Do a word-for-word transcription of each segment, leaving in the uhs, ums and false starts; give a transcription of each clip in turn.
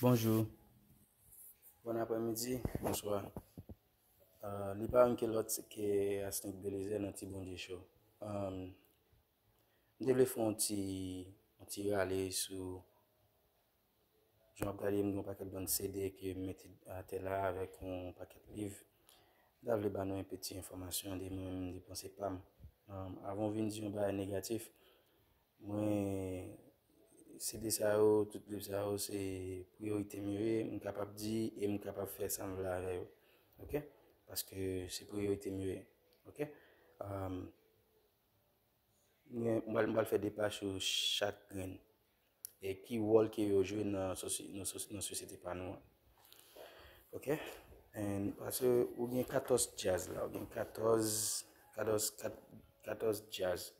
Bonjou. Bon aprèmidi, bonswa. Euh, li pa menm ke lòt, se ke Asnik Belizaire nan Ti Bondye Show. Euh, m te vle fè yon ti, yon ti rale sou, jan w ap gade m gen yon pakèt bann C D ke m mete atè la avèk yon pakèt liv. M ta vle ba nou yon peti enfòmasyon de mwen menm, de panse pa m. Euh, avan w vin di yon bagay negatif, mwen, C D sa yo, tout liv sa yo, se priyorite m yo ye, m kapab di e m kapab fè sa m vle avè yo. Oke? Paske se priyorite m yo ye. Oke? Um, mwen, m pral, m pral fè de paj sou chak grenn. E ki wòl ke yo jwe nan, sosi, nan, sosi, nan sosyete pa nou an. Oke? And, paske ou gen katòz djaz la, ou gen katòz, katòz, kat-, katòz djaz.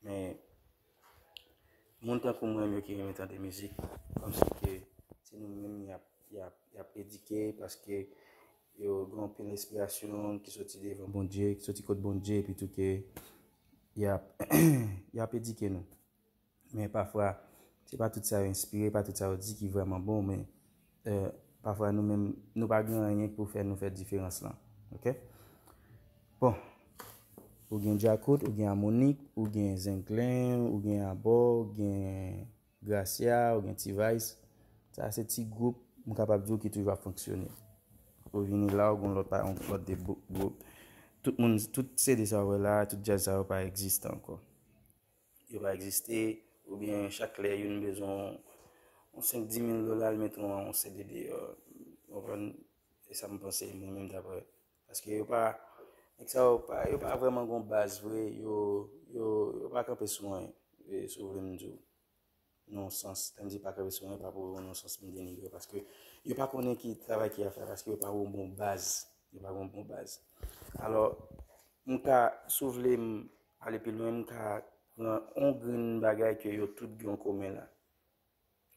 Men, moun tankou mwen yo ki renmen tande mizik, kòmsi ke se nou menm y ap, y ap, y ap edike, paske yo gen anpil enspirasyon ki soti devan Bondye, ki soti kot Bondye, epi tou ke y ap, y ap edike nou. Men pafwa, se pa tout sa yo enspire, pa tout sa yo di ki vrèman bon, men, euh, pafwa nou menm, nou pa gen anyen pou fè nou fè diferans lan. Oke? Bon, ou gen Djakout, ou gen Amonik, ou gen Zenglen, ou gen Abò, ou gen Gracia, ou gen T-Vice. Sa se ti gwoup, m kapab di w ki toujou ap fonksyone. Ou vini la, ou gen lòt pa, yon lòt de gwoup. Tout moun, tout C D sa w wè la, tout djaz sa yo pa egziste ankò. Yo pa egziste, oubyen chak lè youn bezwen yon senk dis mil dola, l mete yon, yon C D deyò. Ou konprann? E sa m panse, mwen menm, daprè. Paske yo pa, nèg sa yo pa, yo pa vrèman gon baz vre, yo, yo, yo pa kanpe sou anyen, e, si w vle m di w. Nan yon sans, lè m di pa kanpe sou anyen, pa pou yon sans m denigre, paske yo pa konnen ki travay ki ap fè, paske yo pa gon bon baz, yo pa gon bon baz. Alò, m ka, si w vle m ale pi lwen, m ka pran yon grenn bagay ke yo tout gen an komen la.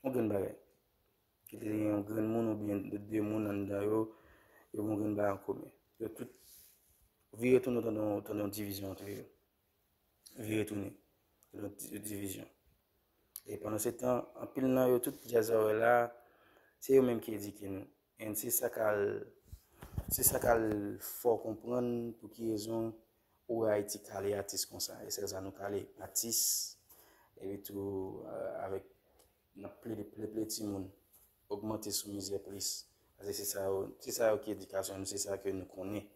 Yon grenn bagay. Ki te gen yon grenn moun oubyen de, de moun anndan yo, yo gen yon grenn bagay an komen. Yo tout vire tounen tankou, tankou yon divizyon antre yo. Vire tounen. Yon di-, divizyon. E pandan se tan, anpil nan yo, tout djaz sa w wè la, se yo menm ki edike nou. And se sa k al, se sa k al fè w konprann pou ki rezon ou wè Ayiti kale atis konsa. E se sa nou kale atis, epi tou, euh, avèk n ap plede, plede, plede timoun, ogmante sou mizè plis. Paske se sa yo, se sa yo ki edikasyon nou, se sa ke nou konnen.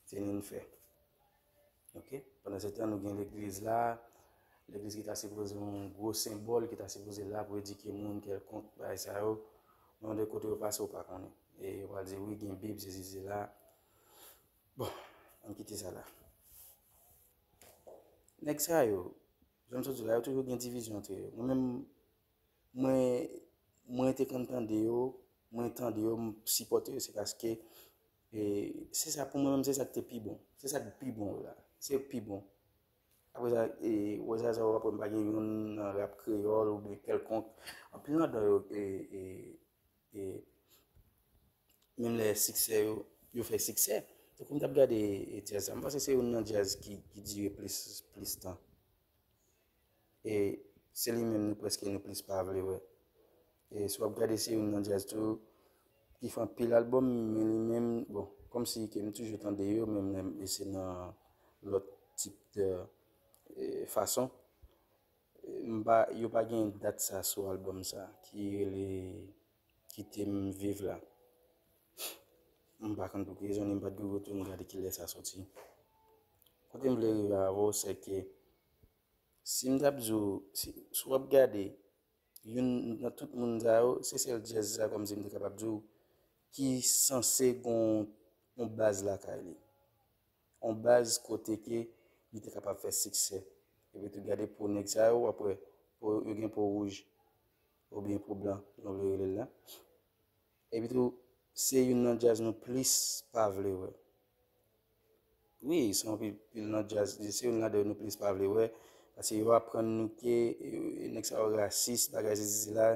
Se ni n fè. Oke? Pandan se tan, nou gen legliz la. Legliz ki ta sipoze yon gwo senbòl, ki ta sipoze la pou edike moun kèlkonk bagay sa yo. Men de kote yo pase, ou pa konnen. E yo pral di, "Wi, gen Bib, sesi, sela." Bon, ann kite sa la. Nèg sa yo, jan m sot di la, yo toujou gen divizyon antre yo. Mwen menm, mwen, mwen te konn tande yo, mwen tande yo, m sipòte yo, se paske, e, se sa pou mwen menm, se sa k te pi bon. Se sa k pi bon la. Se pi bon. Apre sa, e, wè sa, sa w ap wè m pa gen youn nan rap kreyòl oubyen kèlkonk. Anpil ladan yo, e, e, e, menm lè siksè yo, yo fè siksè. Tankou m t ap gade, e, djaz sa, m panse se youn nan djaz ki, ki dire plis, plis tan. E se li menm nou prèske nou plis pa vle wè. E si w ap gade se youn nan djaz tou ki fè anpil albòm, men li menm, bon, kòmsi ke m toujou tande yo, menm lè m, e se nan lòt tip de, e, fason. E m pa, yo pa gen dat sa sou albòm sa ki rele Kite m viv la. M pa konn pou ki rezon, ni m pa t gen retourne gade kilè sa soti. Kote m vle rive avè w, se ke si m t ap di w, si, si w ap gade, youn nan tout moun sa yo, se sèl djaz sa, kòmsi m te kapab di w, ki sanse gon yon baz lakay li. Yon baz kote ke li te kapab fè siksè. Epi tou gade po nèg sa yo, w ap wè, po, yo gen po wouj, oubyen po blan, jan w vle rele l la. Epi tou, se youn nan djaz nou plis pa vle wè. Wi, se yon pil, pil nan djaz, se youn ladan yo nou plis pa vle wè, paske yo aprann nou ke, e, nèg sa yo rasis, bagay sesi sela,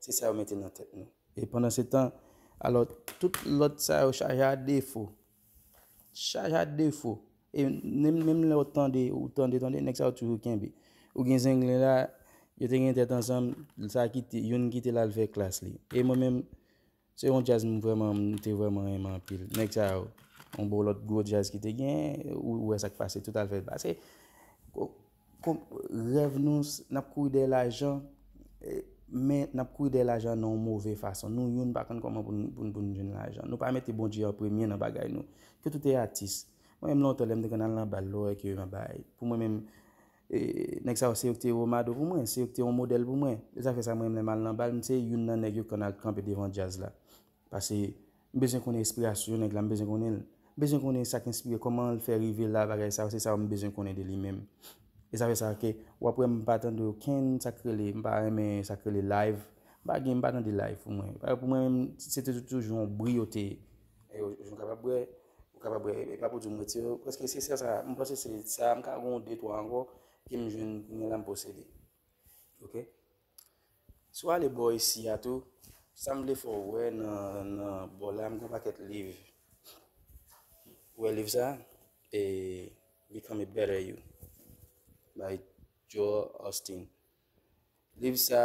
se sa yo mete nan tèt nou. E pandan se tan, alò, tout lòt sa yo chaje a defo. Chaje a defo. E menm, menm lè w tande, ou tande, tande, nèg sa yo toujou kenbe. Ou gen Zenglen la, yo te gen tèt ansanm, sa kite, youn kite l al fè klas li. E mwen menm, Se yon djaz m vrèman, m te vrèman renmen anpil. Nèg sa yo, yon bon lòt gwo djaz ki te gen, ou, ou wè sa k pase, tout al fè l pase. Ko-, ko-, rèv nou, s-, n ap kouri dèyè lajan, eh, men n ap kouri dèyè lajan nan yon move fason. Nou youn pa konn kòman pou n, pou n, pou n jwenn lajan. Nou pa mete Bondye an premye nan bagay nou. Ke tout e atis. Mwen menm lontan, lè m te konn al nan bal, lè w wè ke m ap bay. Pou mwen menm, e, nèg sa yo, se yo ki te Romado pou mwen, se yo ki te yon modèl pou mwen. E sa fè sa, mwen menm, lè m al nan bal, m se youn nan nèg yo ki konn al kanpe devan djaz la. Paske m bezwen konnen enspirasyon nèg la, m bezwen konnen l. M bezwen konnen sa k enspire, kòman l fè rive la, bagay sa yo, se sa yo m bezwen konnen de li menm. E sa fè sa ke w ap wè m pa tande okenn sa k rele, m pa renmen sa k rele live. M pa gen, m pa tande live pou mwen. Pou mwen menm, se te toujou yon bri yo te ye. E yo, yo kapab wè, ou kapab wè, e pa pou di m retire yo, prèske se sa, sa, m panse se sa, m ka gen de twa ankò, ke m jwenn kounye a la m posede. Ok? Si w ale bò isi a tou, sa m vle fè w wè nan, nan bò la, m gen yon pakèt liv. Ou wè liv sa? E Become a Better You by Joel Osteen. Liv sa,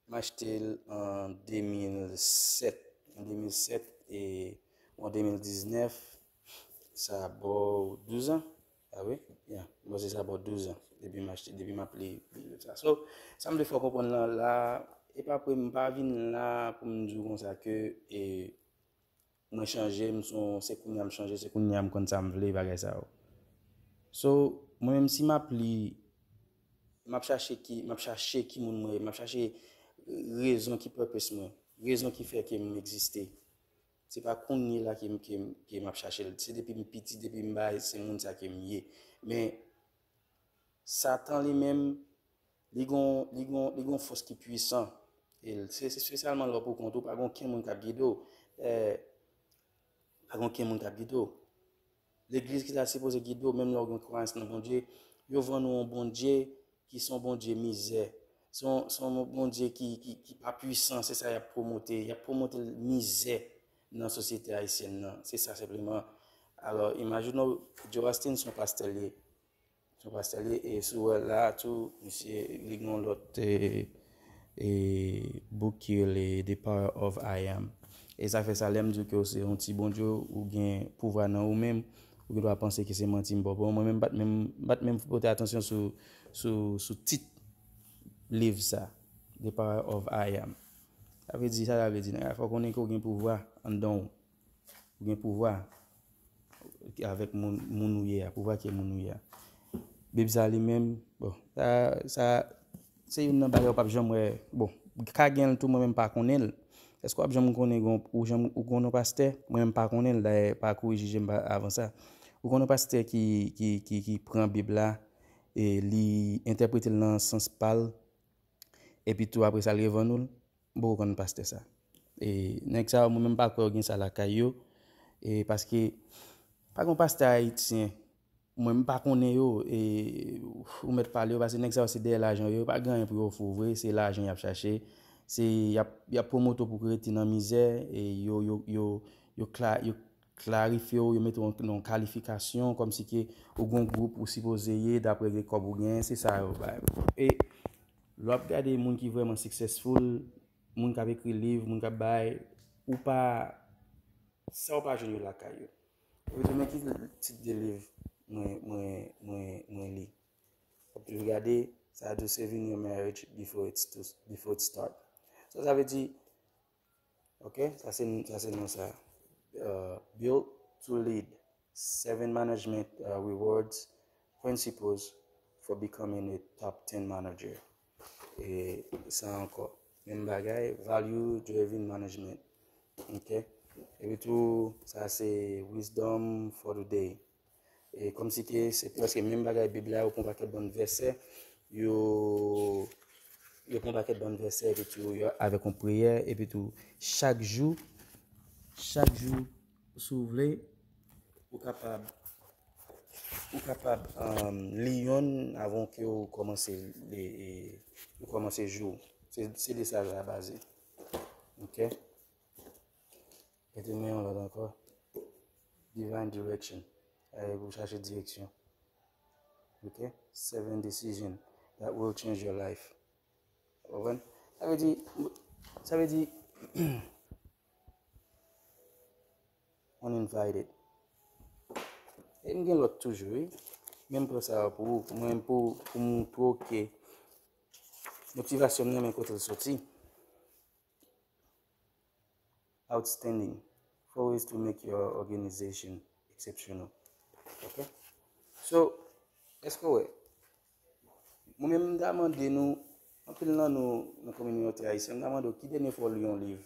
m achte l an de mil sèt. An de mil sèt e an de mil diznèf, sa bò douz an. A wi? Ya, m panse sa bò douz an depi m achte, depi m ap li, li liv sa. So, sa m vle fè w konprann lan la, e pa pre, m pa vin la pou m di w konsa ke, e, mwen chanje, m son, se kounye a m chanje, se kounye a m konn sa m vle, bagay sa yo. So, mwen menm si m ap li, m ap chache ki, m ap chache ki moun mwen ye, m ap chache rezon ki purpose mwen, rezon ki fè ke m egziste. Se pa kounye la ke m, ke m, ke m ap chache l. Se depi m piti, depi m bay, se moun sa ke m ye. Men, Satan li menm, li gon, li gon, li gon fòs ki pwisan. E l, se, se espesyalman lè w pou kont ou, pa gon okenn moun k ap gide w. Eh, pa gon okenn moun k ap gide w. Legliz ki ta sipoze gide w, menm lè w gen kwayans nan Bondye, yo vann ou yon Bondye ki se yon Bondye mizè. Se yon, se yon Bondye ki, ki, ki pa pwisan, se sa y ap pwomote. Y ap pwomote mizè nan sosyete ayisyèn nan. Se sa senpleman. Alò, imajine w, Joe Austin se yon pastè l ye. Se yon pastè l ye, e si w wè la a tou, misye, li gen yon lòt, e, e, book ki rele The Power of I Am. E sa fè sa, lè m di w ke w se yon ti Bondye, ou gen pouvwa nan ou menm, ou gen dwa panse ke se manti m ba w. Bon, mwen menm, m pa t menm, m pa t menm pote atansyon sou, sou, sou tit liv sa, The Power of I Am. Sa vle di, sa sa vle di, nèg la fè w konnen ke w gen pouvwa anndan w. Ou gen pouvwa avèk moun, moun ou ye a, pouvwa ki moun ou ye a. Bib sa li menm, bon, sa, sa, se youn nan bagay ou p ap janm wè. Bon, ka gen l tou, mwen menm pa konnen l. Èske w ap janm konnen, gon, ou janm, ou konn yon pastè? Mwen menm pa konnen l, dayè, pa kouri jije m pa, avan sa. Ou konn yon pastè ki, ki, ki, ki pran Bib la, e li entèprete l nan sans pa l, epi tou apre sa, l revann ou l? M poko konn pastè sa. E nèg sa yo, mwen menm pa kwè yo gen sa lakay yo. E paske, pa gen pastè ayisyen, mwen m pa konnen yo, e ou mèt pale yo, paske nèg sa yo se dèyè lajan yo, yo pa gen anyen pou yo ofri w vre, se lajan y ap chache, se y ap, y ap pwomote w pou w rete nan mizè, e yo, yo, yo, yo kla-, yo klarifye w, yo mete w nan yon kalifikasyon, kòmsi ke ou gen yon gwoup ou sipoze ye, dapre gen kòb ou genyen, se sa yo bay. E lè w ap gade moun ki vrèman successful, moun k ap ekri liv, moun k ap bay, ou pa, sa ou pa jwenn yo lakay yo. Epi tou, men ki tit de liv mwen, mwen, mwen, mwen li. W ap toujou gade, sa a di w saving your marriage before it's too, before it start. So, sa vle di, ok, sa se, sa se non sa. Uh, Built to Lead, Seven Management, uh, Rewards, Principles for Becoming a Top ten Manager. E sa ankò, menm bagay, Value Driven Management. Ok? Epi tou, sa se Wisdom for the Day. E kòmsi ke se prèske menm bagay Bib la, yo pran pakèt bann vèsè, yo, yo pran pakèt bann vèsè, epi tou, yo avèk yon priyè, epi tou, chak jou, chak jou, si w vle, ou kapab, ou kapab, um, li yonn avan ke w kòmanse, e, e, ou kòmanse jou w. Se, se de sa l la baze. Ok? Mete men yon lòt ankò. Divine direction. Sa vle pou chache direksyon. Ok? Seven decision that will change your life. Ou konprann? Sa vle di, sa vle di, Uninvited. E m gen lòt toujou, wi. Men m pran sa pou ou, pou mwen, pou, pou m montre w ke motivasyon m nan men kote l soti. Outstanding. Four ways to make your organization exceptional. Ok? So, èske w wè? Mwen menm, m ta mande nou, anpil nan nou, nan kominote ayisyen, m ta mande w ki dènye fwa w li yon liv?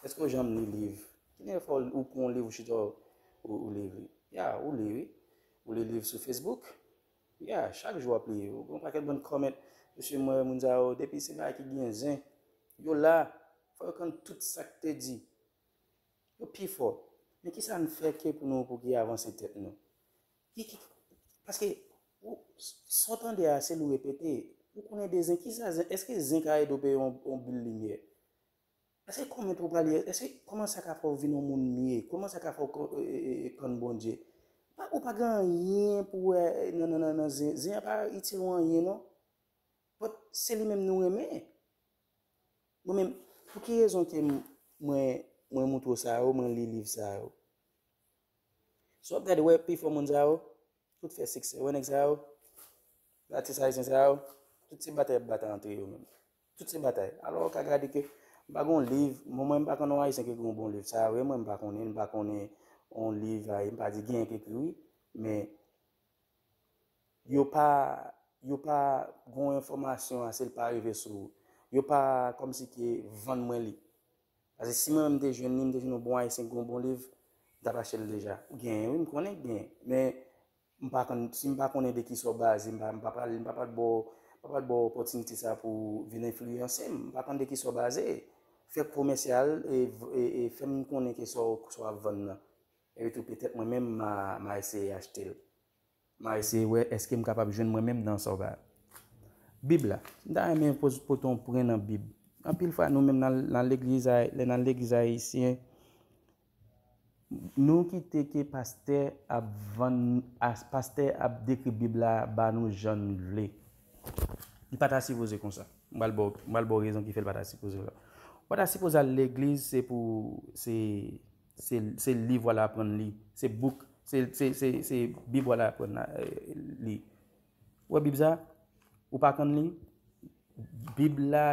Èske w janm li liv? Ki dènye fwa w, ou pran yon liv, ou chita, ou, ou li li? Ya, ou li, wi. Ou li liv sou Facebook? Ya, chak jou w ap li. Ou gen yon pakèt bann comment, mesye, mwen, moun sa yo, depi se bagay ki gen zen, yo la, fò yo konn tout sa k te di. Yo pi fò. Men kisa n fè ke pou nou, pou ki avanse tèt nou? Ki, ki, paske, ou, sa w tande a, se li w repete. Ou konnen de zen, kisa zen, èske zen ka ede w peye yon, yon bil limyè? Èske kòman tou w pral ye? Èske kòman sa ka fè w vin yon moun mye? Kòman sa ka fè w ko- e- e- e- konn Bondye? Pa, ou pa gen anyen pou wè nan, nan, nan, nan zen. Zen an pa itil ou anyen, non. But se li menm nou renmen. Mwen menm, pou ki rezon ke m- mwen, mwen montre w sa yo, mwen li liv sa yo? Si w ap gade, wè, pi fò moun sa yo, tout fè siksè. Wè nèg sa yo, atis ayisyen sa yo, tout se batay y ap batay antre yo menm. Tout se batay. Alò, ou ka gade ke m pa gon liv, mwen, mwen m pa konn yon ayisyen ki gen yon bon liv. Sa vre, mwen m pa konnen, m pa konnen yon liv, ay, m pa di genyen ki ekri, wi, men yo pa, yo pa gon enfòmasyon ase l pa rive sou ou. Yo pa kòmsi ke vann mwen li. Paske si mwen menm m te jwenn li, m te jwenn yon bon ayisyen ki gen yon bon liv, m t ap achte l deja. Genyen, wi, m konnen k genyen. Men m pa konn, si m pa konnen de ki sa w baze, m pa, m pa pral, m pa pral ba w, m pa pral ba w opòtinite sa pou w vin enfliyanse m. M pa konn de ki sa w baze. Fè komèsyal e, e, e fè m konnen ke sa w, sa w ap vann nan. Epi tou, petèt mwen menm, m a, m a eseye achte l. M a eseye wè èske m kapab jwenn mwen menm nan sa w ba. Bib la. M ta renmen poz- pote yon pwen nan Bib. Anpil fwa, nou menm nan, nan legliz, ay- lè nan legliz ayisyen, nou kite ke pastè ap vann, as- pastè ap dekri Bib la ba nou jan n vle. Li pa ta sipoze konsa. M pral ba w- m pral ba w rezon ki fè l pa ta sipoze la. Ou pa ta sipoze al legliz, se pou, se, se, se liv w al aprann li. Se book, se, se, se, se Bib w al aprann la, eh, li. Ou wè Bib sa? Ou pa konn li? Bib la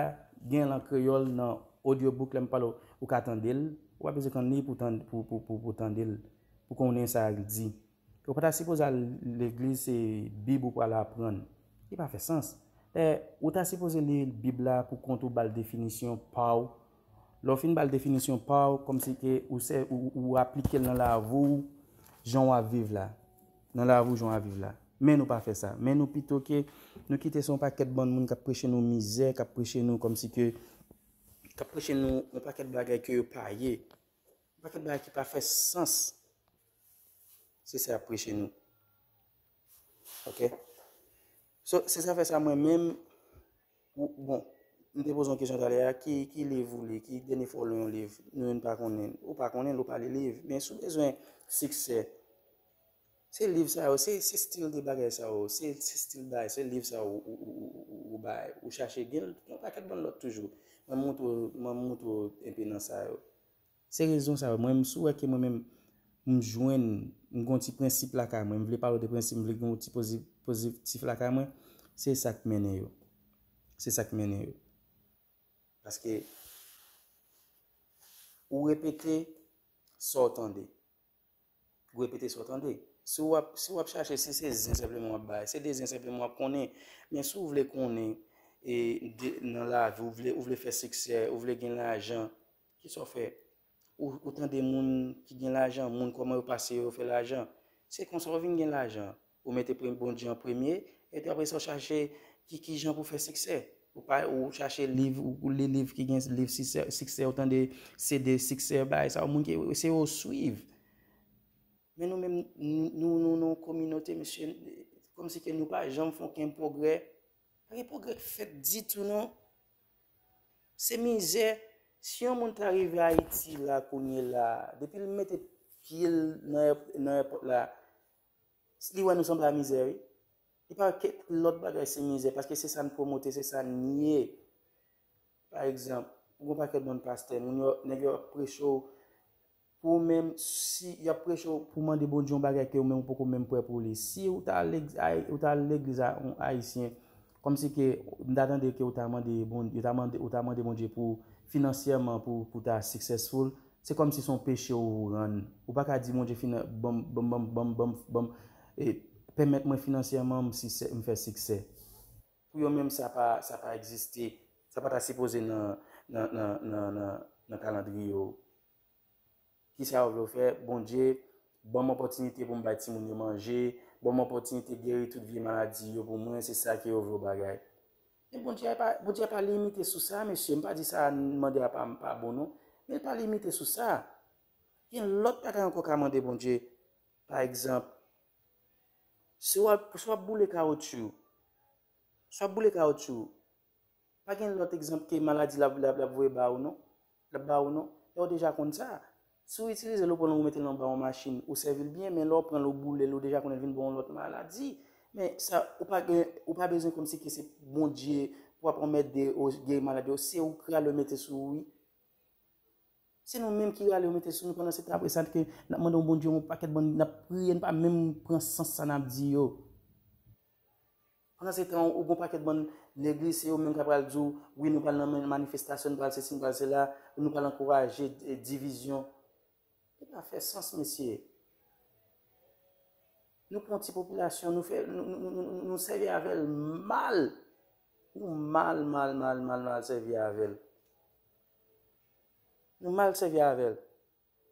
gen l an kreyòl nan audiobook, lè m pale w, ou ka tande l. Ou pa bezwen konn li pou, tann- pou, pou, pou, pou tande l, pou konnen sa l di. Ou pa ta sipoze al legliz, se Bib ou pral aprann. Li pa fè sans. Lè ou ta sipoze li Bib la pou kont ou, ba l definisyon pa w. Lè w fin ba l definisyon pa w, kòmsi ke ou, sè- ou, ou aplike l nan lavi w, jan w ap viv la. Nan lavi w, jan w ap viv la. Men nou pa fè sa. Men nou pito ke nou kite se yon pakèt bann moun k ap preche nou mizè, k ap preche nou kòmsi ke, k ap preche nou yon pakèt bagay ke yo pa ye. Yon pakèt bagay ki pa fè sans. Se sa y ap preche nou. Ok? So, se sa fè sa mwen menm, ou- bon, m te poze yon kesyon talè a, ki, ki liv ou li, ki dènye fwa w li yon liv? Nou menm pa konnen. Ou pa konnen l, ou pa li liv. Men si w bezwen siksè, se liv sa yo, se, se stil de bagay sa yo, se, se stil bagay, se liv sa yo ou, ou, ou, ou, ou bay. Ou chache gen l, yon pakèt bann lòt toujou. Mwen montre w- mwen montre w enpe nan sa yo. Se rezon sa yo. Mwen, m- si w wè ke mwen menm, m jwenn, m gon ti prensip lakay mwen, m vle pale w de prensip, m vle gen yon ti pozi- pozitif lakay mwen, se sa k mennen yo. Se sa k mennen yo. Paske ou repete sa w tande. Ou repete sa w tande. Si w ap, si w ap chache, si se zen senpleman w ap bay, se de zen senpleman w ap konnen. Men si w vle konnen, e, de- nan lavi, ou vle, ou vle fè siksè, ou vle gen lajan, kisa w fè? Ou, ou tande moun ki gen lajan, moun kòman yo pase yo fè lajan. Se konsa w vin gen lajan. Ou mete pre- Bondye an premye, epi apre sa w chache ki, ki jan pou fè siksè. Ou pa, ou chache liv, ou, ou li liv ki gen liv siksè, siksè, ou tande se de siksè, bagay sa yo, moun ki, se yo w swiv. Men nou menm, nou, nou, nou nan yon kominote, mesye, kòmsi ke nou pa janm fè okenn pwogrè. Pa gen pwogrè k fèt ditou, non. Se mizè. Si yon moun ta rive Ayiti la, kounye la, depi l mete pye l nan èp- nan èpòt la, li wè nou sanble a mizè, wi. Li pa kèk lòt bagay, se mizè, paske se sa n pwomote, se sa n ye. Pa egzanp, ou gon pakèt bann pastè, moun yo, nèg yo ap preche w, pou ou menm, si y ap preche w pou mande Bondye yon bagay ke ou menm ou poko menm prè pou li, si ou ta al lèg-, ay-, ou ta al legliz a yon Ayisyen, kòmsi ke m ta tande ke ou ta mande Bondye, ou ta mande, ou ta mande Bondye pou finansyèman pou, pou ta successful, se kòmsi se yon peche ou rann. Ou pa ka di Bondye finan-, ban m, ban m, ban m, ban m, ban m, ban m, e, pèmèt mwen finansyèman m siksè, m fè siksè. Pou yo menm, sa pa, sa pa egziste. Sa pa ta sipoze nan, nan, nan, nan, nan, nan kalandriye yo. Kisa yo vle w fè? Bondye, ban m opòtinite pou m bay timoun yo manje, ban m opòtinite geri tout vye maladi yo pou mwen, se sa ke yo vle w bagay. Men Bondye a pa, Bondye a pa limite sou sa, mesye. M pa di sa mande a pa, pa bon, non. Men l pa limite sou sa. Gen lòt bagay ankò w ka mande Bondye. Pa egzanp, si w ap, si w ap boule kawotchou, si w ap boule kawotchou, pa gen lòt egzanp ke maladi l ap, l ap, l ap voye ba ou, non? L ap ba ou, non? E w deja konn sa. Si w itilize l, ou pran l, ou mete l anba yon machin, ou sèvi l byen, men lè w pran l, ou boule l, ou deja konnen l vin ba w yon lòt maladi. Men sa, ou pa gen, ou pa bezwen kòmsi ke se Bondye pou ap anmède w, geri maladi w, se ou k rale w mete sou ou, wi. Se nou menm ki rale yo mete sou nou pandan se tan apre sa ke n ap mande yon Bondye yon pakèt bann, n ap priye, n pa menm pran sans sa n ap di yo. Pandan se tan, ou gon pakèt bann legliz, se yo menm k ap pral di w, wi, nou pral nan manifestasyon, nou pral sesi, nou pral sela, nou pral ankouraje, eh, divizyon. Li pa fè sans, mesye. Nou pran ti popilasyon, nou fè, nou, nou, nou, nou, nou sèvi avè l mal. Nou mal, mal, mal, mal, mal sèvi avè l. Nou mal sèvi avè l.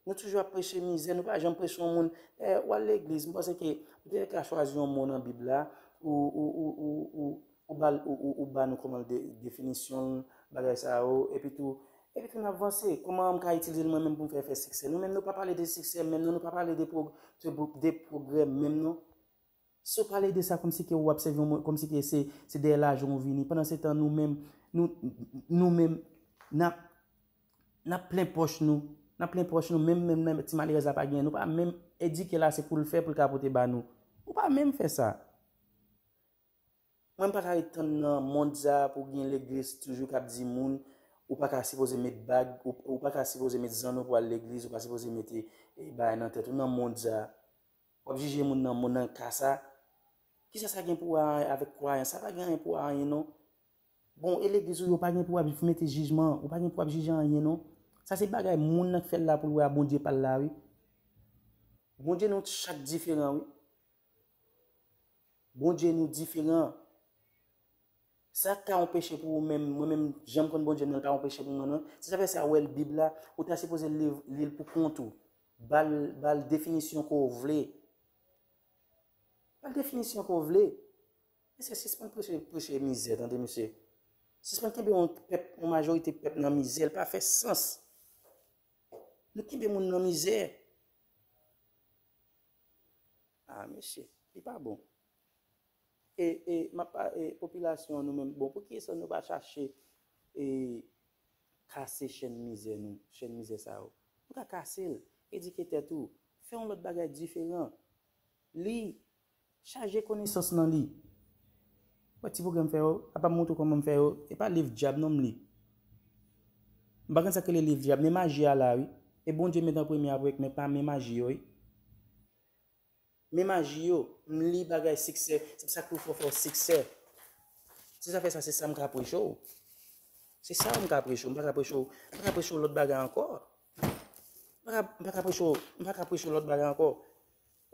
Nou toujou ap preche mizè, nou pa janm preche yon moun. Eh, w al legliz, m panse ke ou te ka chwazi yon mo nan Bib la, ou, ou, ou, ou, ou, ou ba l, ou, ou, ou ba nou kòman l de, definisyon l, bagay sa yo, epi tou, epi tou n ap vanse. Kòman m ka itilize l mwen menm pou m fè, fè siksè? Nou menm, nou pa pale de siksè menm, non, nou pa pale de pwog-, de, de pwogrè menm, non. Si w pale de sa kòmsi ke w ap sèvi yon moun, kòmsi ke se, se dèyè lajan w vini. Pandan se tan, nou menm, nou, nou menm, n ap, n ap plen pòch nou. N ap plen pòch nou, menm, menm, menm ti malerèz la pa genyen. Nou pa menm edike l ase pou l fè, pou l ka pote ba nou. Ou pa menm fè sa. Mwen, m pa ka ret tann nan mond sa pou gen legliz toujou k ap di moun, ou pa ka sipoze met bag, ou, ou pa ka sipoze met zanno pou al legliz, ou pa sipoze mete, eh, bagay nan tèt ou nan mond sa. W ap jije moun nan, moun nan ka sa. Kisa sa gen pou wè avèk kwayans? Sa pa gen anyen pou wè anyen, non. Bon, e legliz ou yo pa gen pou w ap mete jijman, ou pa gen pou w ap jije anyen, non. Sa se bagay moun nan k fè l la pou l wè a Bondye pa l la, wi. Bondye nou chak diferan, wi. Bondye nou diferan. Sa k ka yon peche pou ou menm, mwen menm, jan m konn Bondye m nan, l pa yon peche pou mwen, non. Se sa fè sa, w wè l Bib la, ou ta sipoze li, li l pou kont ou. Ba l, ba l definisyon ke w vle. Ba l definisyon ke w vle. Mesye, sispann preche, preche mizè, tande, mesye. Sispann kenbe yon pèp, yon majorite pèp nan mizè, l pa fè sans. Nou kenbe moun nan mizè. Ah, mesye, li pa bon. E, e, m ap pa-, e, popilasyon an nou menm, bon, poukisa nou pa chache, e, kase chèn mizè nou, chèn mizè sa yo? Nou ka kase l, edike tèt ou, fè yon lòt bagay diferan. Li, chaje konesans nan li. Wè ti pwogram fè yo, apa m montre w kòman m fè yo, e pa liv dyab non m li. M pa konn sa k rele liv dyab, men maji a la, wi. E Bondye met an premye apre, men pa men maji yo, wi. Men maji yo, m li bagay siksè, se pou sa k pou fè w fè w siksè. Se sa fè sa, se sa m ka preche w. Se sa m ka preche w, m pa ka preche w, m pa ka preche w lòt bagay ankò. M pa ka, m pa ka preche w, m pa ka preche w lòt bagay ankò.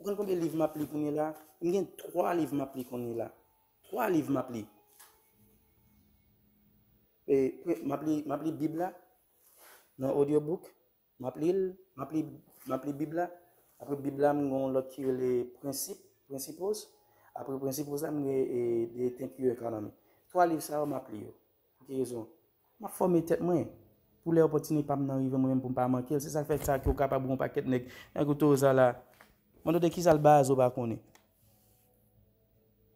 Ou konn konbyen liv m ap li kounye la? M gen twa liv m ap li kounye la. Twa liv m ap li. E, pre-, m ap li, m ap li Bib la nan audiobook. M ap li l, m ap li, m ap li Bib la. Apre Bib la, m gen yon lòt ki rele Prensip, Principles. Apre Principles la, m gen, e, The Thank You Economy. Twa liv sa yo, m ap li yo. Pou ki rezon? M ap fòme tèt mwen. Pou lè opòtinite pa m nan rive mwen menm pou m pa manke l. Se sa k fè sa ke w kapab wè yon pakèt nèg nan gwo toza la. Mwen tande kisa l baze w pa konnen.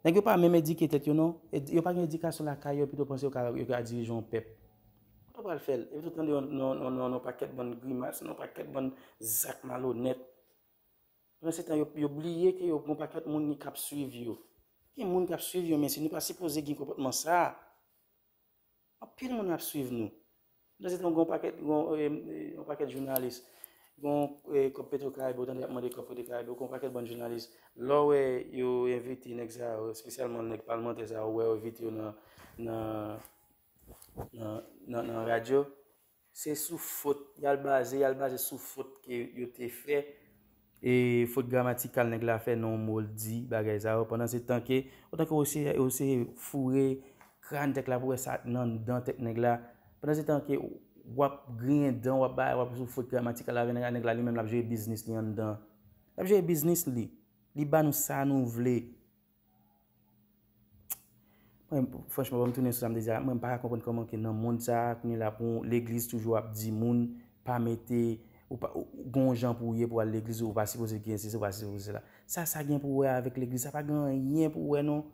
Nèg yo pa menm edike tèt yo non. Ed-, yo pa gen edikasyon lakay yo, epi yo panse yo ka, yo ka dirije yon pèp. Kote w pral fè l? Epi w tande yon, yon, yon, yon, yon pakèt bann grimas, yon pakèt bann zak malonèt. Pandan se tan, yo, yo bliye ke yo gen yon pakèt moun k ap swiv yo. Gen moun k ap swiv yo, men si nou pa sipoze gen konpòtman sa a. Anpil moun ap swiv nou. Pandan se tan, gen yon pakèt, gen yon, e, e, yon pakèt jounalis. Gon e, kòb Petro Caribe, ou tande y ap mande kòb Petro Caribe, gon pakèt bann jounalis. Lè w wè yo envite nèg sa yo, espesyalman nèg palmantè sa yo, ou wè yo envite yo nan, nan, nan, nan, nan radyo, se sou fot y al baze, y al baze sou fot ke yo te fè, e fot gramatikal nèg la fè nan yon mo l di, bagay sa yo. Pandan se tan ke, otan ke w se, w se foure kràn tèt la pou wè sa nan dan tèt nèg la, pandan se tan ke w ap griyen dan, w ap bay, w ap sou fot gramatikal avè nèg la, nèg la li menm l ap jere biznis li anndan. L ap jere biznis li. Li ba nou sa nou vle. Mwen, franchman, ban m tounen sou sa m te di a, mwen, m pa ka konprann kòman ke nan mond sa a, kounye la, pou legliz toujou ap di moun, pa mete, ou pa, ou, gon jan pou w ye pou w al legliz, ou pa sipoze gen sesi, ou pa sipoze sela. Sa, sa gen pou wè avèk legliz, sa pa gen anyen pou wè, non.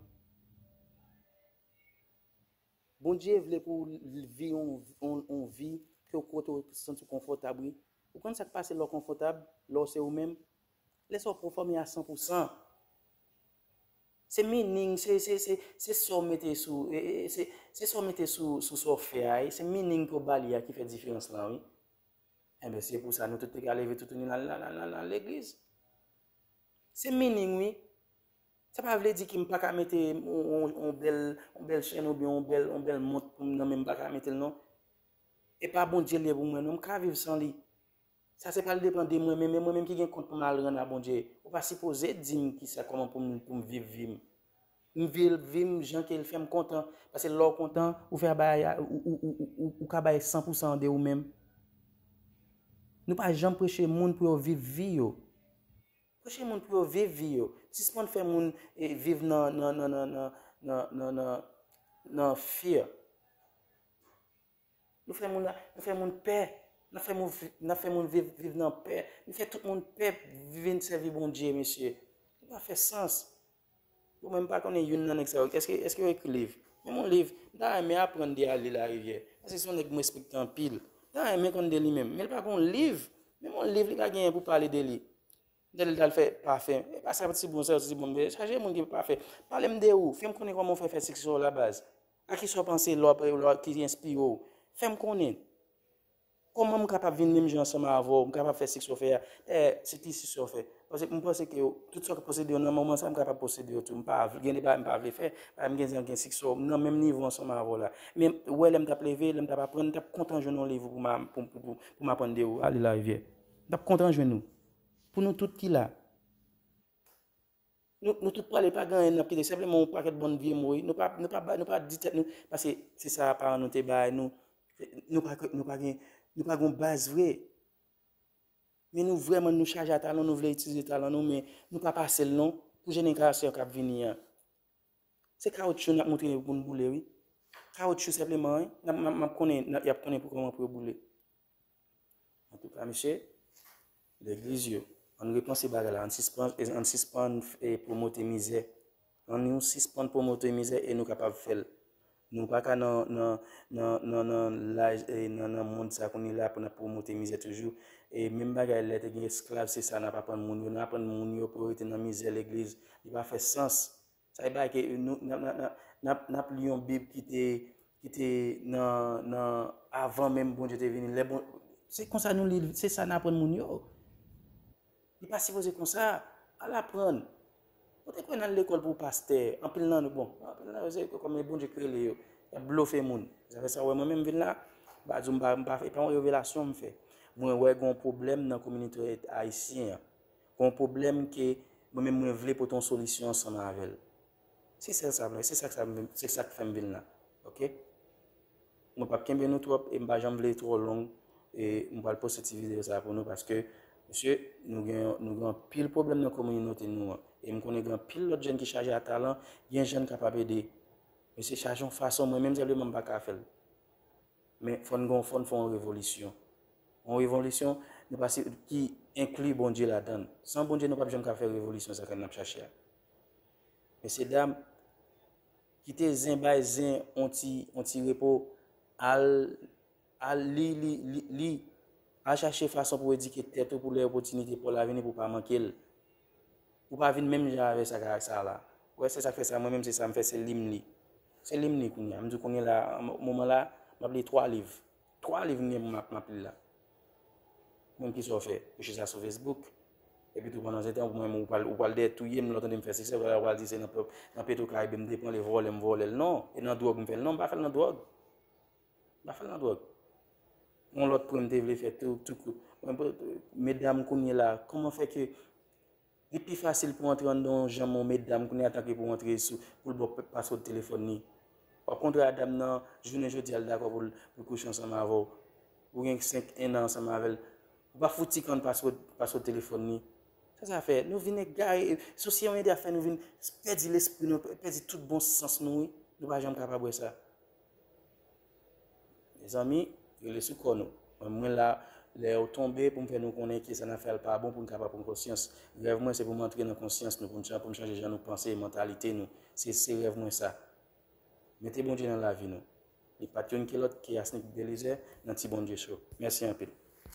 Bondye vle pou w viv yon, yon, yon vi ke w kote w santi w konfòtab, wi. Ou konn sa k pase lè w konfòtab, lè w se ou menm? Lè sa w pèfòme a san pou san. Se meaning, se, se, se, se sa w mete sou, e, e, se, se sa w mete sou, sou sa w fè a, e, se meaning ke w ba li a ki fè diferans lan, wi. Enben, se pou sa nou tout te ka leve toutouni nan, nan, nan, nan, nan legliz. Se meaning, wi. Sa pa vle di ke m pa ka mete yon, yon, yon bèl, yon bèl chèn oubyen yon bèl, yon bèl mont pou m nan men m pa ka mete l, non. E pa Bondye l ye pou mwen, non. M ka viv san li. Sa se pral depann de mwen menm, e mwen menm ki gen kont pou m al rann a Bondye. Ou pa sipoze di m kisa, kòman pou m, pou m viv vi m. M viv vi m jan ke l fè m kontan. Paske lè w kontan, ou fè bagay, ou, ou, ou, ou, ou, ou ka bay san pou san de ou menm. Nou pa janm preche moun pou yo viv vi yo. Preche moun pou yo viv vi yo. Sispann fè moun, e, viv nan, nan, nan, nan, nan, nan, nan, nan, nan fear. Nou fè moun, nou fè moun pè. N ap fè moun, vi- n ap fè moun viv, viv nan pè. Nou fè tout moun pè vin sèvi Bondye, mesye. Li pa fè sans. Bon, mwen, m pa konnen youn nan nèg sa yo. Èske, èske yo ekri liv? Menm yon liv, m ta renmen aprann de Ale Larivière. Paske se yon nèg m respekte anpil. M ta renmen konn de li menm. Men li pa gen yon liv. Menm yon liv, li pa genyen pou pale de li. Lè l t al fè pafen, e pa sa ti bon, sa ti bon, men chaje moun ki pafen. Pale m de ou, fè m konnen kòman w fè fè siksè w la baz. A kisa w panse lè w ap, lè w ap, ki enspire w? Fè m konnen. Kòman m kapab vin menm jan ansanm avè w, m kapab fè siksè w fè a? Dayè, se ki siksè w fè? Paske m panse ke tout sa w posede yo nan moman sa, m kapab posede yo tou. M pa vle, gen de bagay m pa vle fè, bagay m gen, gen siksè w nan menm nivo ansanm avè w la. Men, w wè lè m t ap leve, lè m t ap aprann, m t ap kontan jwenn yon liv pou m a- pou, pou, pou, pou m aprann de ou, Ale Larivière. M t ap kontan jwenn ou. Pou nou tout ki la. Nou, nou tout prale, pa gen anyen n ap kite, senpleman yon pakèt bann vye mo, wi. Nou pa, nou pa, ba- nou pa di tèt nou, paske se sa paran nou te bay nou. Nou pa, nou pa gen, nou pa gen baz vre. Men nou vrèman, nou chaje a talan, nou vle itilize talan nou, men nou pa pase l non, pou jenerasyon k ap vini an. Se kawotchou n ap montre yo pou n boule, wi. Kawotchou senpleman, wi. N ap, m ap, m ap konnen, n ap, y ap konnen pou kòman pou yo boule. Antouka, mesye, legliz yo, ann repanse bagay la, ann sispann, ann sispann e, pwomote mizè. Ann nou sispann pwomote mizè e nou kapab fè l. Nou pa ka nan, nan, nan, nan, nan laj, e, nan, nan mond sa kounye la pou n ap pwomote mizè toujou. E menm bagay lè te gen esklav, se sa n ap aprann moun yo. N ap aprann moun yo pou yo rete nan mizè legliz. Li pa fè sans. Sa vle di ke nou, n ap, n ap, n ap, n ap, n ap li yon Bib ki te, ki te nan, nan, avan menm Bondye te vini. Lè bon, se konsa nou li, se sa n aprann moun yo. Li pa sipoze konsa. Al aprann. Ou te kwè n al lekòl pou pastè. Anpil nan nou, bon, anpil nan yo, se kòm Bondye ki rele yo. Y ap blofe moun. Zafè sa, w wè mwen menm vin la, m pa di w m pa, m pa, e pa yon revelasyon m fè. Mwen wè gen yon pwoblèm nan kominote ayisyen an. Gen yon pwoblèm ke mwen menm mwen vle pote yon solisyon ansanm avè l. Se sèl sa, se sa, sa, se sa k fè m vin la. Oke? Mwen p ap kenbe nou twòp e m pa janm vle twò long. E m pral poste ti videyo sa pou nou paske, mesye, nou gen, nou gen anpil pwoblèm nan kominote nou an. E m konnen gen anpil lòt jèn ki chaje a talan, gen jèn kapab ede. Mesye, chaje yon fason, mwen menm senpleman m pa ka fè l. Men fò n gon, fò n fè yon revolisyon. Yon revolisyon, nou pa si, ki enkli Bondye ladan l. San Bondye, nou p ap janm ka fè revolisyon sa ke n ap chache a. Mesye dam, kite zen bay zen yon ti, yon ti repo, al, al li, li, li, li, al chache fason pou w edike tèt ou pou lè opòtinite pa w la vini pou w pa manke l. Ou pa vin menm jan avè sa k sa la. Ou wè, se sa k fè sa, mwen menm se sa m fè, se li m li. Se li m li kounye a. M di w kounye a la, moman la, m ap li twa liv. Twa liv m gen pou m ap, m ap li la. Menm ki sa w fè, ou chita sou Facebook. Epi tou pandan se tan, ou menm ou pral, ou pral dèyè touye m, lè w tande m fè siksè, ou pral di se nan, nan Petro Caribe m te pran l, e vòlè m vòlè l. Non, e nan dwòg m fè l. Non, m pa fè l nan dwòg. M pa fè l nan dwòg. Yon lòt pwen m te vle fè tou, tou kou. Mwen, medam kounye la, kòman fè ke li pi fasil pou antre anndan yon janm yon medam kounye a tanke pou antre sou, pou l ba w paswòd telefòn li. W ap kontre a dam nan, jounen jodi a l dakò pou l, pou l kouche ansanm avè w. Ou gen senk, en an ansanm avè l. Ou pa fouti konn paswòd, paswòd telefòn li. Sa sa fè? Nou vin egare. Sosyo medya fè nou vin pèdi lespri nou, pèdi tout bon sans nou, wi. Nou pa janm kapab wè sa. Mezanmi, rele sou kò nou. Mwen, mwen la, lè yo tonbe pou m fè nou konnen ke sa n ap fè a l pa bon pou n kapab pran konsyans. Rèv mwen se pou m antre nan konsyans nou, pou m chan-, pou m chanje jan nou panse, mantalite nou. Se, se rèv mwen sa. Mete Bondye nan lavi nou. Li pa t youn ki lòt ke Yasnick Belizaire nan Ti Bondye Show. Mèsi anpil.